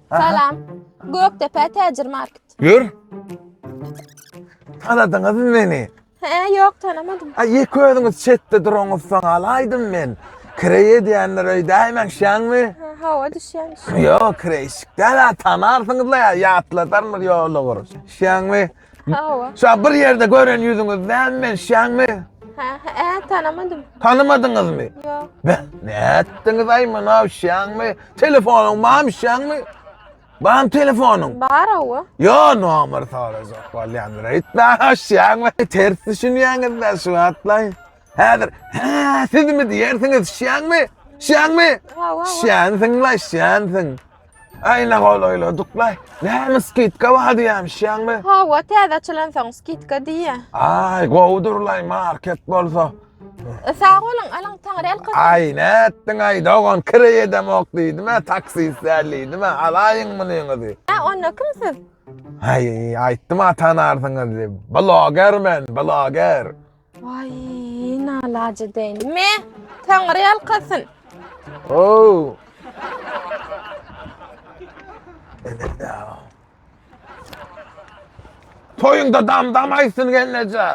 Salam. Gökdepe täjir market. Gör. Tanadyňyzmy meni? Hä, ýok, tanamadym. Aý, ýeke özüňiz çetde duraňyzsoň alaýdym men. Kireý edýänler öýdäýmäň, düşýäňmi? Hä, hawa, düşýän, düşýän. Ýok, kireýşik däl-ä, tanarsyňyz-la, ýatladarmyz ýolugur. Düşýäňmi? Hawa. Şa bir ýerde gören ýüzüňiz dälmi men, düşýäňmi? Hä, hä, tanamadım. Tanymadyňyzmy? Ýok. Be, nätdiňiz-aý muny, düşýäňmi? Telefonyň barmy, düşýäňmi? Barmy telefonyň? Bar hawa. Ýo, nomer sorajak bolýandyr. Aýtma, düşýäňmi? Ters düşünýäňiz-dä şu wagtlaý. Häzir, hä, sizmi diýersiňiz, düşýäňmi? Düşýäňmi? Hawa, hawa. Düşýänsiň-laý, düşýänsiň. Aýna golaýladyk-laý. Näme skidka bar diýýäm, düşýäňmi? Hawa, täze açylansoň skidka diýýä. Aý, gowudyr-laý, market bolsa. E, sag boluň, alyň taňryýalkasyn. Aý, nätdiň-aý, dogan, kireý edemok diýdim-ä, taksist däl diýdim-ä, alaýyň munyňyzy. Hä, onda kim siz? Aý, aýtdym-a tanarsyňyz diýip. Bloger men, bloger. Waý, nalaç edeýin. Me, taňryýalkasyn. Ow. Toýuňda dam-dam aýtsyn gelneje.